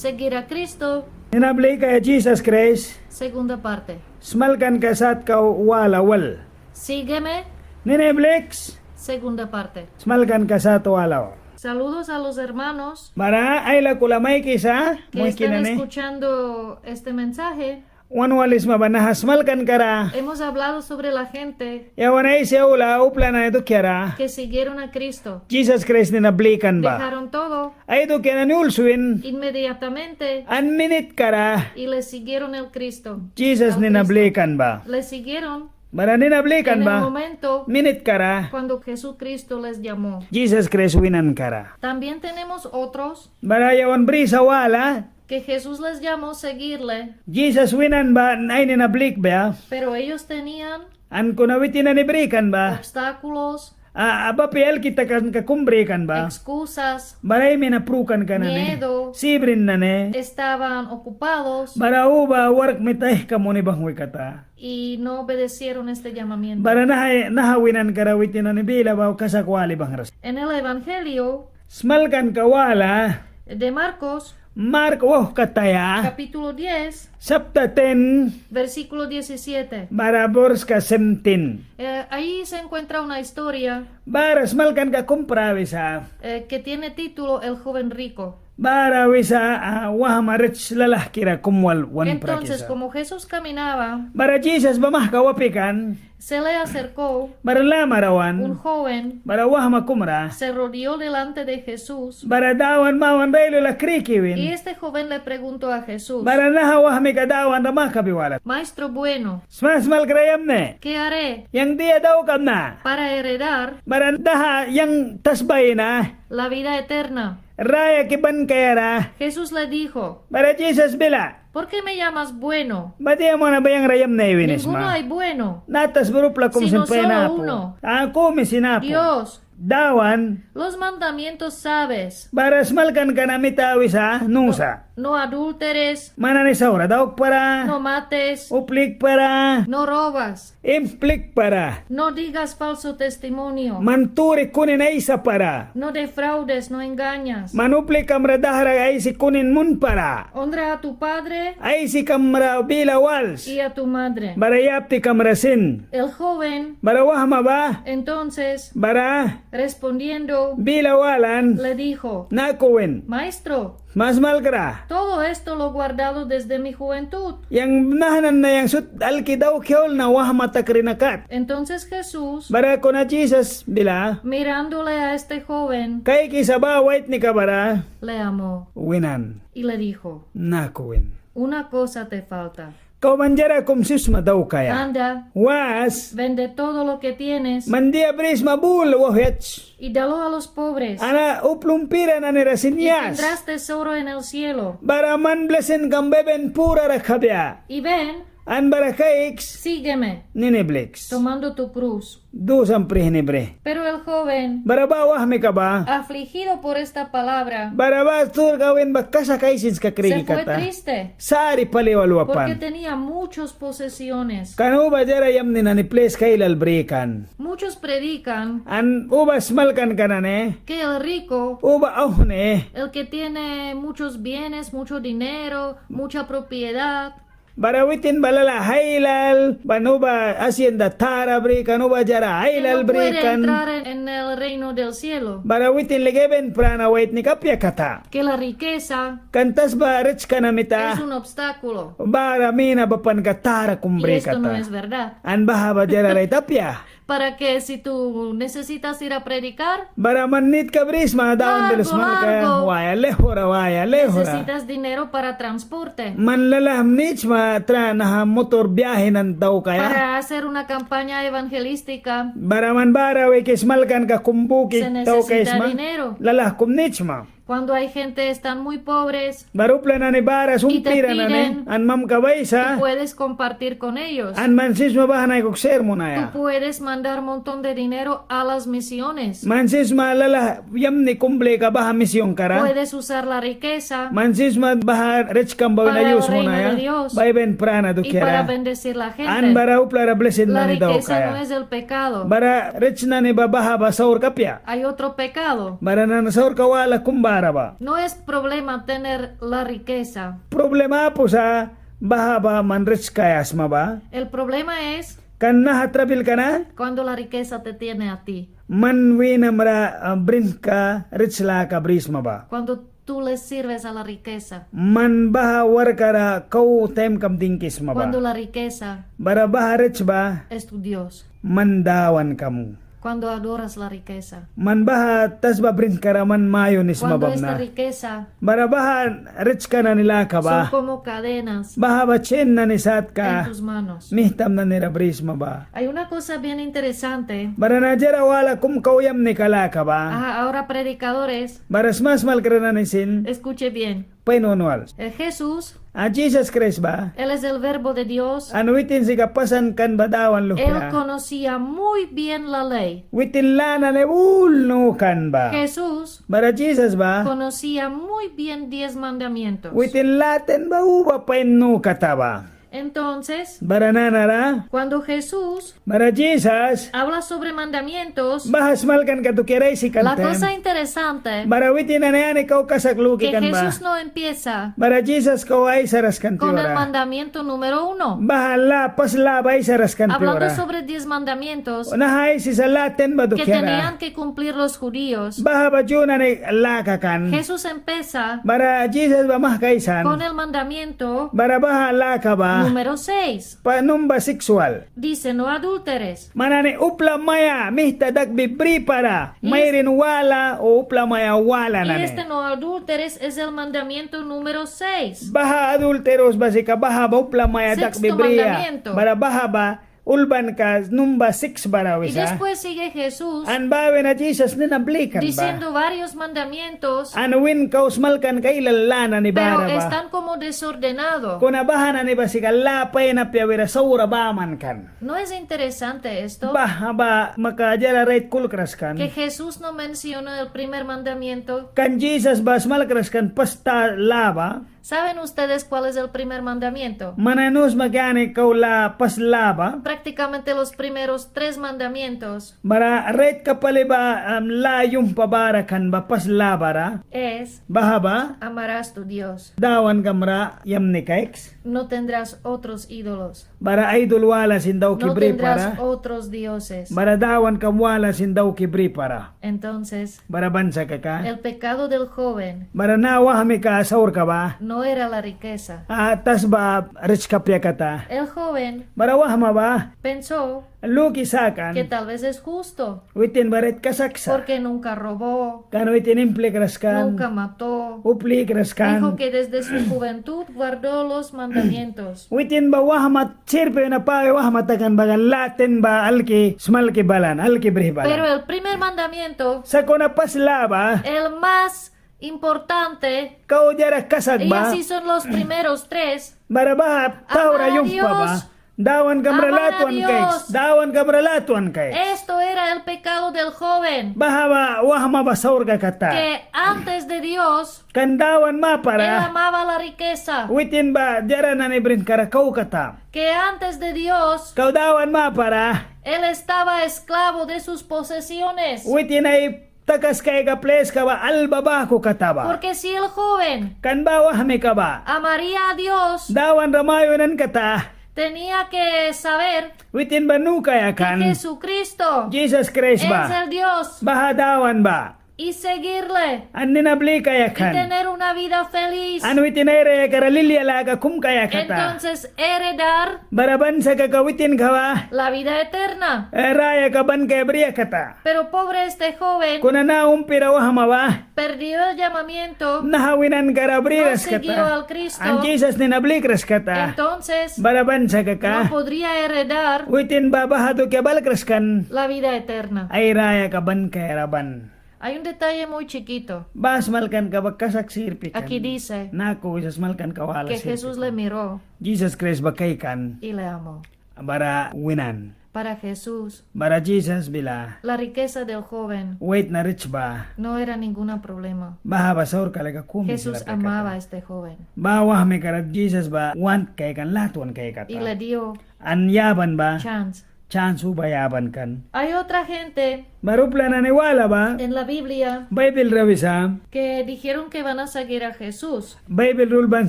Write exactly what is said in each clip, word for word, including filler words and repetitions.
Seguir a Cristo. Nina blikaia Jisas Kraist. Segunda parte. Smalkanka satka wala wal. Sígueme. Nina bliks. Segunda parte. Smalkanka sat wala wal. Saludos a los hermanos. Bara ai lakula maikisa, que están muihki nani, escuchando este mensaje. Wan walisma ba naha smalkankara. Hemos hablado sobre la gente. Yawan aisi aula upla nani dukiara. Que siguieron a Cristo. Jisas Kraist nina blikan ba. Dejaron todo. Ai dukia nani ul swin. Inmediatamente. An minitkara. Y le siguieron el Cristo. Jisas nina blikan ba. Le siguieron. Bara nina blikan ba. En el momento. Minitkara. Cuando Jesucristo les llamó. Jisas Kraist winankara. También tenemos otros. Bara yawan brisa wala. Que Jesús les llamó seguirle. Jisas winan ba ai nina blikbia. Pero ellos tenían. An kuna witin nani brikan ba. Obstáculos. A, a, bapi alki takanka kum brikan ba. Excusas. Bara ai mina prukanka nani. Miedo. Sibrin nani. Estaban ocupados. Bara uba wark mita aihka muni banghwi kata. Y no obedecieron este llamamiento. Bara naha, naha winankara witin nani bila ba kasak wali banghwras. En el Evangelio. Smalkanka wala. De Marcos. Mark wauhkataya. Capítulo diez. Sapta ten. Versículo diecisiete. Bara borska seventeen. Eh, ahí se encuentra una historia. Bara smalkanka kum prabisa. Eh, que tiene título El joven rico. Bara wisa, ah, wahma rits lalahkira kum wal wan prakisa. Entonces, como Jesús caminaba, bara Jisas ba mahka wapi kan. Se le acercó. Bara lamara wan. Un joven. Bara wahma kum ra. Se rodeó delante de Jesús. Bara Dawan mawanra ai lula kriki win. Y este joven le preguntó a Jesús. Bara naha wahmika Dawan ra makabi wala. Maestro bueno. Smasmalkra yamni. ¿Qué haré? Yang dia daukamna. Para heredar. Bara naha yang tasbaia na. La vida eterna. Rayaki ban kaiara. Jesús le dijo. Bara Jisas bila. ¿Por qué me llamas bueno? Ba dia muna ba yang ra yamni ai winisma. Ninguno hay bueno. Natas bara upla kum sin pain apu. Sino solo uno. A, kumi sin apu. Dios. Dawan. Los mandamientos sabes. Bara smalkanka na mita wisa nusa. No, no adulteres. Man nani saura daukpara. No mates. Uplikpara. No robas. Implikpara. No digas falso testimonio. Man turi kunin aisapara. No defraudes, no engañas. Man uplikam ra dahra aisi kunin munpara. Honra a tu padre. Aisikam ra bila wals. Y a tu madre. Bara yaptikam ra sin. El joven. Bara wahma ba. Entonces. Bara. Respondiendo. Bila walan. Le dijo. Naku win. Maestro. Smasmalkra. Todo esto lo he guardado desde mi juventud. Yang naha nani na yang sut alki dauki aul na wahma takri na kat. Entonces Jesús. Bara kuna Jisas bila. Mirándole a este joven. Kaikisa ba waitnika bara. Le amó. Winan. Y le dijo. Naku win. Una cosa te falta. Kau man diara kum sip sma daukaia. Anda. Was. Vende todo lo que tienes. Man dia brisma bul wauhyats. Y dalo a los pobres. An upla umpira nani ra sin yas. Y tendrás tesoro en el cielo. Bara man blesinkam ba heven purara kabia. Y ven. An bara kaiks. Sígueme. Nini bliks. Tomando tu cruz. Dusam prihni brih. Pero el joven, bara ba wahmika ba, afligido por esta palabra, bara ba sturka win ba kasak aisinska kriki kata, se fue triste, sari pali wal wapan. Porque tenía muchas posesiones. Kan uba diara yamni nani pliska ailal brikan. Muchos predican, an uba smalkanka nani, que el rico, uba auhni, el que tiene muchos bienes, mucho dinero, mucha propiedad, bara witin ba lalah ailal, ban uba hacienda tara brikan, uba diara ailal brikan. Que no puede entrar en, en el reino del cielo. Bara witin lika heven prana waitnika apia kata. Que la riqueza, kan tasba ritska na mita, es un obstáculo. Bara mina bapanka tara kum bri kata. Y esto no es verdad. An baha ba diara rait apia. Para que si tú necesitas ir a predicar, bara man nitka brisma Dawan bila smalkaia, largo, largo, waia laihura, waia laihura, necesitas dinero para transporte. Man lalah nit sma tra naha motor biahi nani daukaia. Para hacer una campaña evangelística, bara man bara wiki smalkanka kum buki daukaisma, se necesita dinero. Lalah kum nit sma. Cuando hay gente están muy pobres, bara upla nani bara umpira nani, y te piden, an mamkaba aisa, tú puedes compartir con ellos. An man sip sma baha na aikuki ser munaia. Tú puedes mandar montón de dinero a las misiones. Man sip sma lalah yamni kum blikaia baha misionka ra. Puedes usar la riqueza, man sip sma baha ritskam ba wina yus munaia, para el reino de Dios, ba heven prana dukiara, y para bendecir la gente. An bara upla ra blesin nani daukaia. La riqueza no es el pecado. Bara rits nani ba baha ba saurka apia. Hay otro pecado. Bara nana saurka wala kum ba ba. No es problema tener la riqueza. Problema apu sa baha ba man rits kaia sma ba. El problema es Kan naha trabilka na cuando la riqueza te tiene a ti. Man winam ra, ah, brinka rits laka brisma ba. Cuando tú le sirves a la riqueza. Man baha warkka ra kau taimkam dingkisma ba. Cuando la riqueza Bara baha rits ba es tu Dios. Man dawankam. Cuando adoras la riqueza. Man baha tasba brinka ra man mayunisma bamna. Cuando esta riqueza Bara baha ritska nani laka ba. Son como cadenas Baha ba chen nani satka. En tus manos. Mihtam nani ra brisma ba. Hay una cosa bien interesante. Bara na diara wala kum kau yamnika laka ba. Ajá, ahora predicadores. Bara smasmalkra nani sin. Escuche bien. Pain wan wal. Eh, Jesús Ah, Jisas Kraist ba. Él es el verbo de Dios. An witin sika pasan kan ba Dawan luhpia. Él conocía muy bien la ley. Witin lâ nani ul nu kan ba. Jesús Bara Jisas ba. Conocía muy bien diez mandamientos. Witin lâ ten ba uba pain nu kata ba. Entonces, Bara nanara. Cuando Jesús Bara Jisas. Habla sobre mandamientos. Baha smalkanka dukiara aisi kan taim. La cosa interesante. Bara witin nani ani kau kasak luki kan ba. Que Jesús no empieza. Bara Jisas kau aisaras kan piuara. Con el mandamiento número uno. Baha lâ pas lâ ba aisaras kan piuara. Hablando sobre diez mandamientos. Naha aisisa lâ ten ba dukiara. Que tenían que cumplir los judíos. Baha ba Ju nani laka kan. Jesús empieza. Bara Jisas ba mahka aisan. Con el mandamiento. Bara baha laka ba. Número seis. Ba numba siks wal. Dice, no adulteres. Man nani upla maia mihta dakbi bripara. Mairin wala o upla maia wala nani. Y este no adulteres es el mandamiento número seis. Baha adulteros ba sika baha ba upla maia dakbi bria. Sexto mandamiento. Bara baha ba ulbanka numba siks bara wisa. Y después sigue Jesús. An ba wina Jisas nina blikan ba. Diciendo varios mandamientos. An win kau smalkanka ailal lâ nani bara ba. Pero están como desordenado. Kuna baha nani ba sika lâ pain apia wira saura baman kan. ¿No es interesante esto? Baha ba maka diara rait kulkras kan. Que Jesús no mencionó el primer mandamiento. Kan Jisas ba smalkras kan pas ta lâ ba. ¿Saben ustedes cuál es el primer mandamiento? Man nani nu sma ki ani kau lâ pas lâ ba. Prácticamente los primeros tres mandamientos. Bara raitka pali ba, am, lâ yumhpa bara kan ba pas lâ bara. Es. Baha ba. Amarás tu Dios. Dawankam ra yamni kaiks. No tendrás otros ídolos. Bara aidul wala sin dauki bripara. No tendrás otros dioses. Bara dawankam wala sin dauki bripara. Entonces, Bara ban sa kaka. El pecado del joven. Bara na wahmika saurka ba. No era la riqueza. Ah, tasba ritska apia kata. El joven. Bara wahma ba. Pensó. Luki sakan. Que tal vez es justo. Witin ba rait kasak sa. Porque nunca robó. Kan witin implikras kan. Nunca mató. Uplikras kan. Dijo que desde su juventud guardó los mandamientos. Witin ba wahma sirpi wina pawi wahma takan ba kan lâ ten ba alki smalki balan, alki brih balan. Pero el primer mandamiento, sakuna pas lâ ba, el más importante, kau diara kasak ba. Y así son los primeros tres. Bara baha taura yumhpa ba. Amar a Dios. Dawankam ra latwan kaiks. Amar a Dios. Dawankam ra latwan kaiks. Esto era el pecado del joven. Baha ba wahma ba saurka kata. Que antes de Dios Kan Dawan mapara. Él amaba la riqueza. Witin ba diara nani brinka ra kau kata. Que antes de Dios. Kau Dawan mapara. Él estaba esclavo de sus posesiones. Witin ai takaskaika pliska ba alba baku kata ba. Porque si el joven. Kan ba wahmika ba. Amaría a Dios. Dawan ra mayunan kata. Tenía que saber. Witin ba nu kaia kan. Que Jesucristo. Jisas Kraist ba. Es el Dios. Baha Dawan ba. Y seguirle. An nina blikaia kan. Y tener una vida feliz. An witin ai rayaka ra lilia laka kum kaia kata. Entonces heredar. Bara ban sa kaka witinka ba. La vida eterna. Eh, rayaka ban kaia briaia kata. Pero pobre este joven. Kuna naha umpira wahma ba. Perdió el llamamiento. Naha winanka ra briras kata. No siguió al Cristo. An Jisas nina blikras kata. Entonces. Bara ban sa kaka. No podría heredar. Witin ba baha dukia balkras kan. La vida eterna. Ai rayaka ban kaia ra ban. Hay un detalle muy chiquito. Baha smalkanka ba kasak sirpi kan. Aquí dice. Naku wisa smalkanka wala sirpi kan. Que Jesús le miró. Jisas Kraist ba kaikan. Y le amó. Bara winan. Para Jesús. Bara Jisas bila. La riqueza del joven. Waitna rits ba. No era ninguna problema. Baha ba saurka lika kumi sila apia kata. Jesús amaba a este joven. Baha wahmika ra Jisas ba want kaikan, latwan kaikata. Y le dio. An yaban ba. Chance. chans uba yaban kan. Hay otra gente Bara upla nani wala ba en la Biblia Baibil ra wisa que dijeron que van a seguir a Jesús. Baibil ra ulban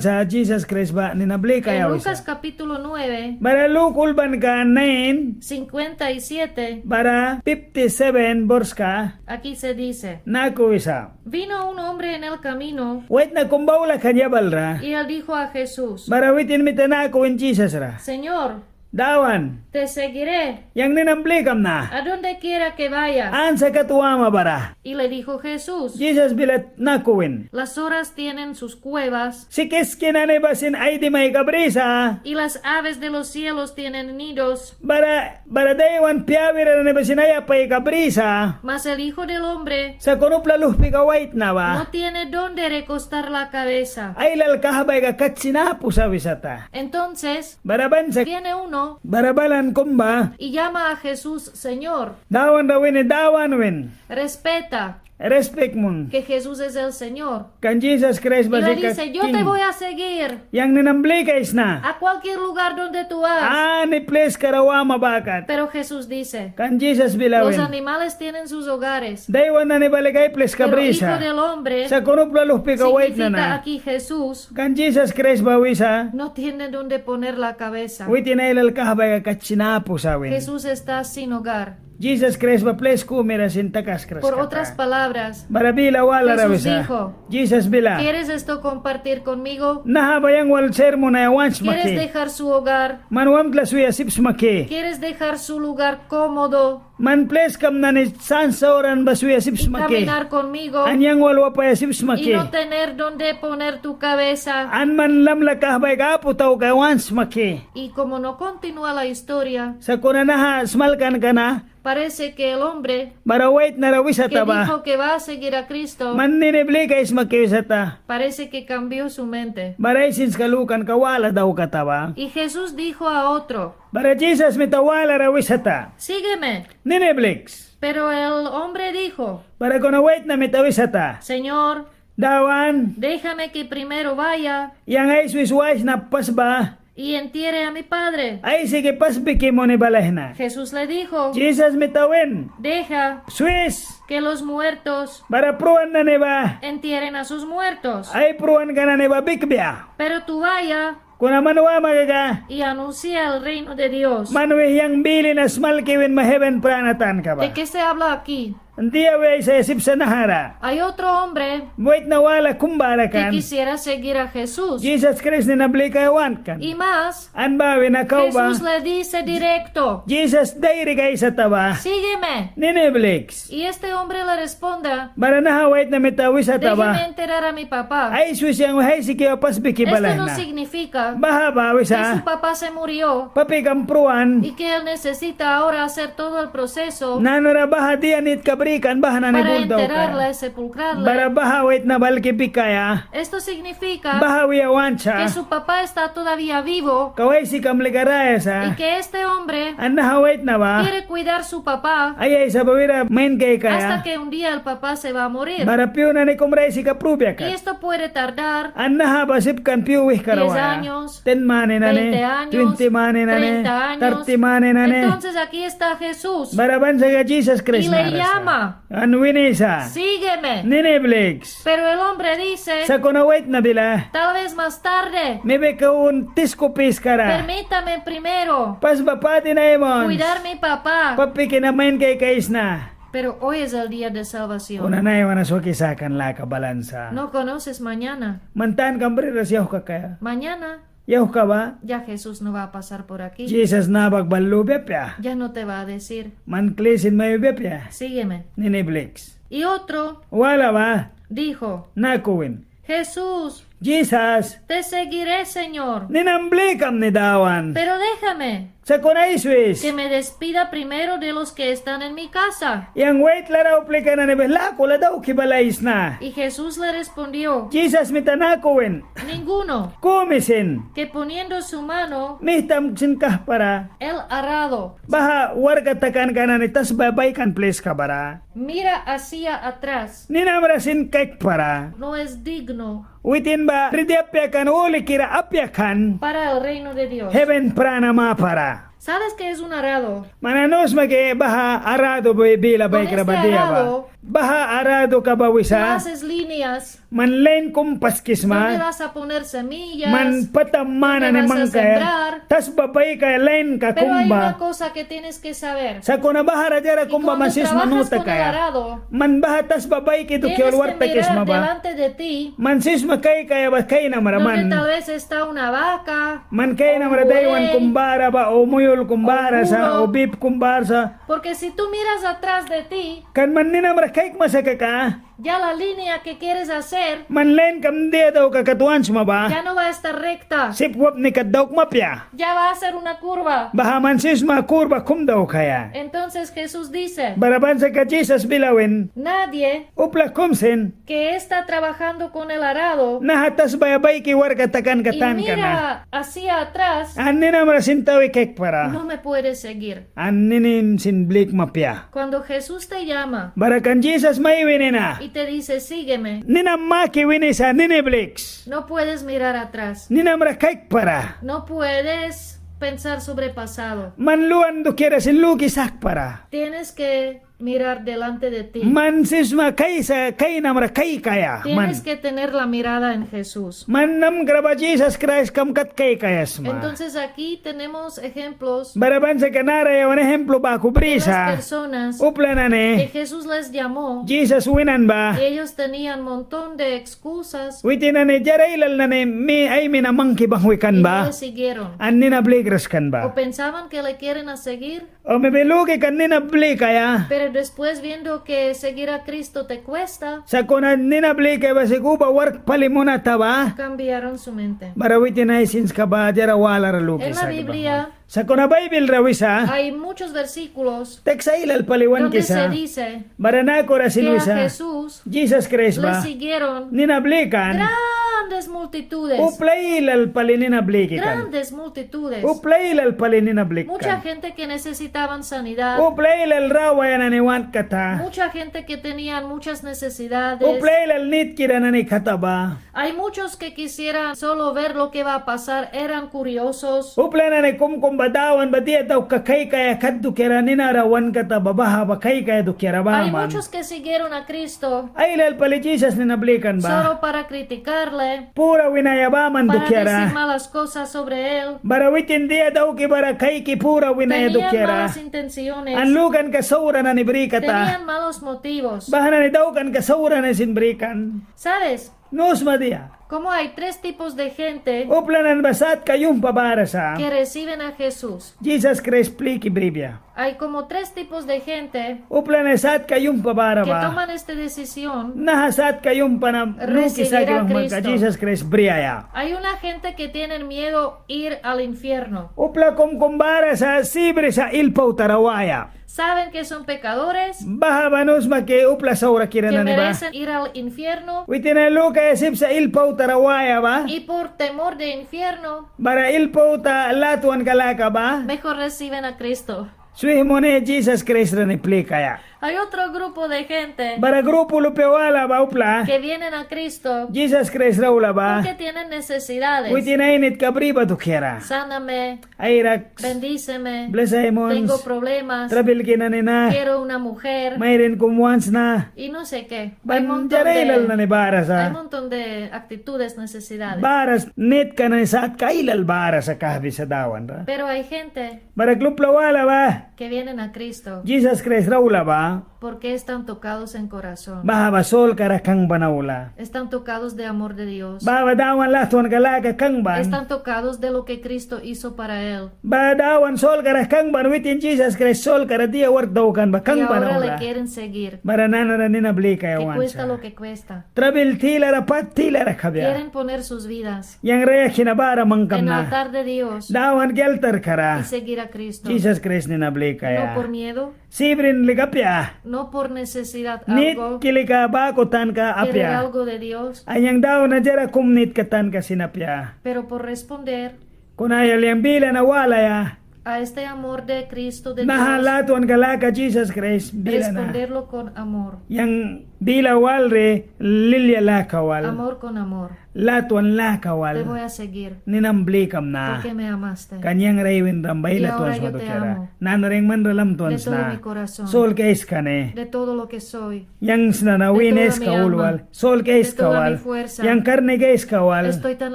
sa Jisas Kraist ba nina blikaia wisa. En Lucas capítulo nueve, Bara Luk ulbanka nain, cincuenta y siete, bara fifty seven burska, aquí se dice, naku wisa: Vino un hombre en el camino, waitna kum ba aula kan yabalra. Y él dijo a Jesús, Bara witin mita naku win Jisas ra: Señor, Dawan, te seguiré, yang ninam blikamna, a donde quiera que vaya, ansa kat wama bara. Y le dijo Jesús, Jisas bila naku win: Las zorras tienen sus cuevas, sikiski nani ba sin ai dimaika brisa, y las aves de los cielos tienen nidos, bara, bara daiwan pyawira nani ba sin ai apaika brisa. Mas el Hijo del Hombre, sakuna upla luhpika waitna ba, no tiene donde recostar la cabeza. Ai lal kahbaika kat sin apu sa wisata. Entonces, Bara ban sa, viene uno, bara balan kum ba, y llama a Jesús Señor. Dawan ra wini Dawan win. Respeta, respect mun, que Jesús es el Señor. Kan Jisas Kraist ba sika king. Y le dice: Yo te voy a seguir, yang ninam blikaisna, a cualquier lugar donde tú vas, ani pliska ra wama ba kat. Pero Jesús dice, Kan Jisas bila win: Los animales tienen sus hogares, daiwan nani ba lika ai pliska brisa, pero Hijo del Hombre, sakuna upla luhpika waitna na, significa aquí Jesús, Kan Jisas Kraist ba wisa: No tiene donde poner la cabeza. Witin ai lal kahbaika kat sin apu sa win. Jesús está sin hogar. Jisas Kraist ba plis kumi ra sin takaskras kata. Por otras palabras, Bara bila walara wisa, Jesús dijo: Jisas bila: ¿Quieres esto compartir conmigo? Naha ba yang wal share munaia want sma ki? ¿Quieres dejar su hogar? Man wamtla swiaia sip sma ki? ¿Quieres dejar su lugar cómodo? Man pliskam nani sans sauran ba swiaia sip sma ki? Y caminar conmigo. An yang wal wapaia sip sma ki? Y no tener donde poner tu cabeza. An man lamla kahbaika apu taukaia want sma ki? Y como no continúa la historia, sakuna naha smalkanka na, parece que el hombre, bara waitna ra wisata ba, que dijo que va a seguir a Cristo, man nini blikaisma ki wisata, parece que cambió su mente. Bara ai sinska lukanka wala daukata ba. Y Jesús dijo a otro, Bara Jisas mita walara wisata: Sígueme. Nini bliks. Pero el hombre dijo, Bara kuna waitna mita wisata: Señor, Dawan, déjame que primero vaya, yang ai swis waisna pas ba, y entierre a mi padre. Aisiki pas biki muni balaisna. Jesús le dijo, Jisas mita win: Deja, swis, que los muertos, bara pruan nani ba, entierren a sus muertos, ai pruanka nani ba bikbia. Pero tú vaya, Kuna man wama kaka, y anuncia el reino de Dios. Man wih yang bili na smalki winma heven prana tanka ba. ¿De qué se habla aquí? Dia wi aisaia sip sa nahara? Hay otro hombre, waitna wala kum bara kan, que quisiera seguir a Jesús. Jisas Kraist nina blikaia want kan. Y más, an baha wina kau ba, Jesús le dice directo, Jisas dairik aisata ba: Sígueme. Nini bliks. Y este hombre le responde, bara naha waitna mita wisata ba: Déjeme enterrar a mi papá. Ai swis, yang wih aisiki ba pas biki balaisna. Esto no significa, baha ba wisa, que su papá se murió, papikam pruan, y que él necesita ahora hacer todo el proceso, nanara baha dia nitka bri kan baha nani bul daukaia, para enterrarle, sepulcrarle. Bara baha waitna ba alki bikaia. Esto significa, baha wiaia want sa, que su papá está todavía vivo, kau aisikam lika raya sa. Y que este hombre, an naha waitna ba, quiere cuidar su papá, ai aisa ba wira main kaikaia, hasta que un día el papá se va a morir. Bara pyu nani kum ra aisika prubia kat. Y esto puede tardar, an naha ba sip kan pyu wihka ra waia, diez años, ten mani nani, veinte años, twenty mani nani, treinta años, thirty mani nani. Entonces aquí está Jesús. Bara ban sa kaka Jisas Kraist nara sa. Y le llama. An winisa: Sígueme. Nini bliks. Pero el hombre dice, sakuna waitna bila: Tal vez más tarde. Maybe kau tisku piskara. Permítame primero, pas ba padin ai muns, cuidar mi papá, papiki na main kaikaisna. Pero hoy es el día de salvación. Kuna naiwa na swaki sakan laka balan sa. No conoces mañana. Man tankam briras yauhka kaia. Mañana Yauhka ba, ya Jesús no va a pasar por aquí. Jisas nabak bal lubia apia. Ya no te va a decir, man kli sin mai wibia apia. Sígueme. Nini bliks. Y otro, wala ba, dijo, naku win: Jesús, Jisas, te seguiré, Señor, ninam blikamna Dawan. Pero déjame, sakuna ai swis, que me despida primero de los que están en mi casa. Yang waitla ra uplika nani wih lakula dauki balaisna. Y Jesús le respondió, Jisas mita naku win: Ninguno. Kumi sin. Que poniendo su mano, mihtam sin kahpara, el arado, baha warkka takanka nani tasba baikan pliska bara, mira hacia atrás, ninamra sin kaikpara, no es digno, witin ba ridi apia kan, hulikira apia kan, para el reino de Dios, heben prana mapara. ¿Sabes qué es un arado? Man nu sma ki baha arado ba bila baikra ba dia ba. Con este arado, baha aradoka ba wisa, tú haces líneas. Man lain kum paskisma. ¿Dónde vas a poner semillas? Man pata mana ni mangkaia. ¿Dónde vas a sembrar? Tasba baikaia lainka kum ba. Pero hay una cosa que tienes que saber. Sakuna bahara diara kum ba man sip sma nu takaia. Y cuando trabajas con el arado, man baha tasba baiki dukia wal wark takisma ba, tienes que mirar delante de ti, man sip sma kaikaia ba kainamra man. Donde tal vez está una vaca, o un buey. Man kainamra daiwan kum bara ba, o muyul kum bara sa, o bip kum bara sa. Porque si tú miras atrás de ti, kan man ninamra kaikma sa kaka, ya la línea que quieres hacer, man lainkam dia daukaia kat want sma ba, ya no va a estar recta. Sip wapni kat daukma apia. Ya va a ser una curva. Baha man sip sma curva kum daukaia. Entonces Jesús dice, bara ban sa kaka Jisas bila win, nadie, upla kum sin, que está trabajando con el arado, naha tasbaia baiki warkka takanka tanka na, y mira hacia atrás, an ninamra sin tawi kaikpara, no me puede seguir. An nini sin blikma apia. Cuando Jesús te llama, bara kan Jisas mai wini na, y te dice, sígueme, nina maki winisa, nini bliks, no puedes mirar atrás. Ninamra kaikpara. No puedes pensar sobre pasado. Man luan dukiara sin luki sakpara. Tienes que mirar delante de ti. Man sip sma kaisa, kainamra kaikaia. Tienes que tener la mirada en Jesús. Man namkra ba Jisas Kraistkam kat kaikaia sma. Entonces aquí tenemos ejemplos. Bara ban sa kaka nara yawan ejemplo baku brisa. De las personas, upla nani, que Jesús les llamó, Jisas winan ba. Y ellos tenían montón de excusas. Witin nani diara ailal nani mi ai mina mangki banghwi kan ba. Y no le siguieron. An nina blikras kan ba. O pensaban que le quieren a seguir. O maybe luki kan nina blikaia. Pero después viendo que seguir a Cristo te cuesta, sakuna nina blikaia ba sika uba wark pali munata ba, cambiaron su mente. Bara witin ai sinska ba diara walara luki sa. En la Biblia, sakuna Baibil ra wisa, hay muchos versículos, tekst ailal pali wankisa, donde se dice, bara nakura sin wisa, que a Jesús Jisas Kraist ba, le siguieron, nina blikan, grandes multitudes. Upla ailal pali nina bliki kan. Grandes multitudes. Upla ailal pali nina bliki kan. Mucha gente que necesitaban sanidad. Upla ailal rawaia nani want kata. Mucha gente que tenían muchas necesidades. Upla ailal nitkira nani kata ba. Hay muchos que quisieran solo ver lo que va a pasar, eran curiosos. Upla nani kum kum ba Dawan ba dia daukaia kaikaia kat dukiara, ninara want kata ba baha ba kaikaia dukiara baman. Hay muchos que siguieron a Cristo. Ailal pali Jisas nina blikan ba. Solo para criticarle. Pura winaia baman dukiara. Para decir malas cosas sobre él. Bara witin dia dauki bara kaiki pura winaia dukiara. Tenían malas intenciones. An lukanka saura nani bri kata. Tenían malos motivos. Baha nani daukanka saura nani sin bri kan. ¿Sabes? Nu sma dia. Como hay tres tipos de gente, upla nani ba satka yumhpa bara sa, que reciben a Jesús. Jisas Kraist pliki bribia. Hay como tres tipos de gente, upla nani satka yumhpa bara ba, que toman esta decisión, naha satka yumhpa na luki saki banghwanka, recibir a Cristo. Jisas Kraist briaia. Hay una gente que tienen miedo ir al infierno. Upla kum kum bara sa, si brisa hil pauta ra waia. Saben que son pecadores, baha ba nu sma ki upla saurakira nani ba, que merecen ir al infierno, witin nani lukaia sip sa hil pauta ra waia ba. Y por temor de infierno, bara hil pauta latwanka laka ba, mejor reciben a Cristo. Swih muni Jisas Kraist ra ni plikaia. Hay otro grupo de gente, bara grupo lupia wala ba upla, que vienen a Cristo, Jisas Kraist ra aula ba, porque tienen necesidades. Witin ai nitka bri ba dukiara. Sáname. Ai raks. Bendíceme. Blesa ai muns. Tengo problemas. Trabilki nani na. Quiero una mujer. Mairin kum want sna. Y no sé qué. Ban diara ailal nani bara sa. Hay montón de actitudes, necesidades. Bara nitka nani satka ailal bara sa kahbisa Dawan ra. Pero hay gente, bara upla wala ba, que vienen a Cristo, Jisas Kraist ra aula ba, porque están tocados en corazón. Baha ba solka ra kangban aula. Están tocados de amor de Dios. Baha ba Dawan latwanka laka kangban. Están tocados de lo que Cristo hizo para él. Baha Dawan solka ra kangban, witin Jisas Kraist solka ra dia wark daukan ba kangban aula. Y ahora le quieren seguir. Bara nanara nina blikaia want sa. Que cuesta lo que cuesta. Trabil tilara, pat tilara kabia. Quieren poner sus vidas, yang rayaki na bara mangkamna, en altar de Dios, Dawanki altarka ra. Y seguir a Cristo. Jisas Kraist nina blikaia. No por miedo. Sibrin lika apia. No por necesidad, algo. Nitki lika baku tanka apia. Querer algo de Dios. An yang Dawan na diara kum nitka tanka sin apia. Pero por responder, kuna yal yang bila na walaia, a este amor de Cristo, de Dios, naha latwanka laka Jisas Kraist bila na, responderlo con amor. Yang Bila walri lilia laka wal. Amor con amor. Latwan laka wal. Te voy a seguir. Ninam blikamna. Porque me amaste. Kan yang ra ai winram ba ai latwan sma dukiara. Y ahora yo te amo. Nanara yang man ra latwan sna. De todo mi corazón. Solki aiska ni. De todo lo que soy. Yang sna na wina aiska wal. De toda mi alma. Solki aiska wal. De toda mi fuerza. Yang karnika aiska wal. Estoy tan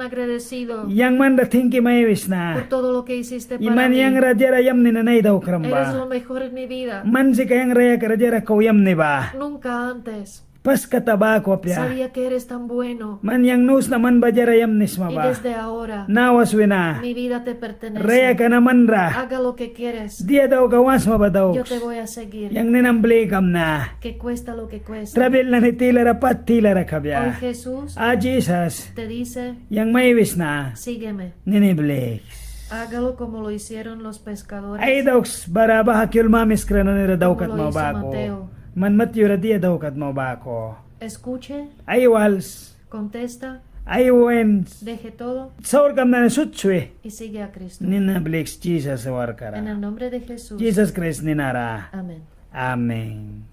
agradecido. Yang man ra tingki mai wisna. Por todo lo que hiciste para mí. Man yang ra diara yamni nani ai daukram ba. Eres lo mejor en mi vida. Man sika yang rayaka ra diara kau yamni ba. Nunca antes. Pas kata baku apia. Sabía que eres tan bueno. Man yang nu sna man ba diara yamni sma ba. Y desde ahora. Nawas wina. Mi vida te pertenece. Rayaka na man ra. Haga lo que quieres. Dia daukaia want sma ba dauks. Yo te voy a seguir. Yang ninam blikamna. Que cuesta lo que cuesta. Trabil nani tilara, pat tilara kabia. Hoy Jesús. Ah, Jisas. Te dice. Yang mai wisna. Sígueme. Nini bliks. Hágalo como lo hicieron los pescadores. Ai dauks bara baha kiul mamiskra nani ra daukatma baku. Como lo hizo Mateo. Man Matyu ra dia daukatma baku. Escuche. Ai wals. Contesta. Ai wins. Deje todo. Saurkam nani sut swi. Y sigue a Cristo. Nina bliks Jisas warkka ra. En el nombre de Jesús. Jisas Kraist nina ra. Amén. Amén.